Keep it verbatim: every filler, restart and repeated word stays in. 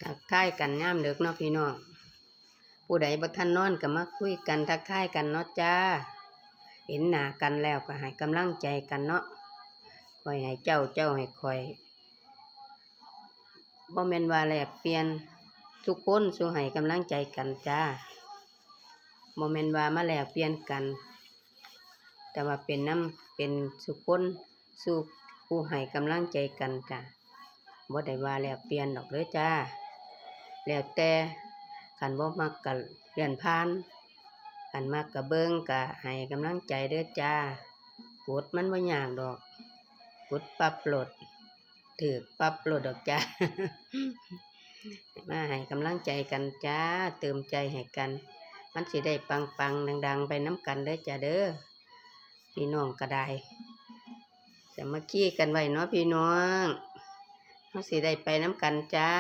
ทักทายกันยามดึกเนาะพี่น้อง ผู้ใดบ่ทันนอนก็มาคุยกันทักทายกันเนาะจ้า เห็นหน้ากันแล้วก็ให้กำลังใจกันเนาะ ข้อยให้เจ้า เจ้าให้ข้อย บ่แม่นว่าแลกเปลี่ยน ทุกคนสู้ให้กำลังใจกันจ้า บ่แม่นว่ามาแลกเปลี่ยนกัน แต่ว่าเป็นนำ เป็นซุคน สู้ผู้ให้กำลังใจกันจ้า บ่ได้ว่าแลกเปลี่ยนดอกเด้อจ้า แล้วแต่ คันบ่มักก็เลื่อนผ่าน คันมักก็เบิ่ง ก็ให้กำลังใจเด้อจ้า กดมันบ่ยากดอก กดปั๊บโลด ถืกปั๊บโลดดอกจ้า มาให้กำลังใจกันจ้า เติมใจให้กัน มันสิได้ปังๆ ดังๆ ไปนำกันเด้อจ้าเด้อ พี่น้องก็ได้ สามัคคีกันไว้เนาะพี่น้อง เฮาสิได้ไปนำกันจ้า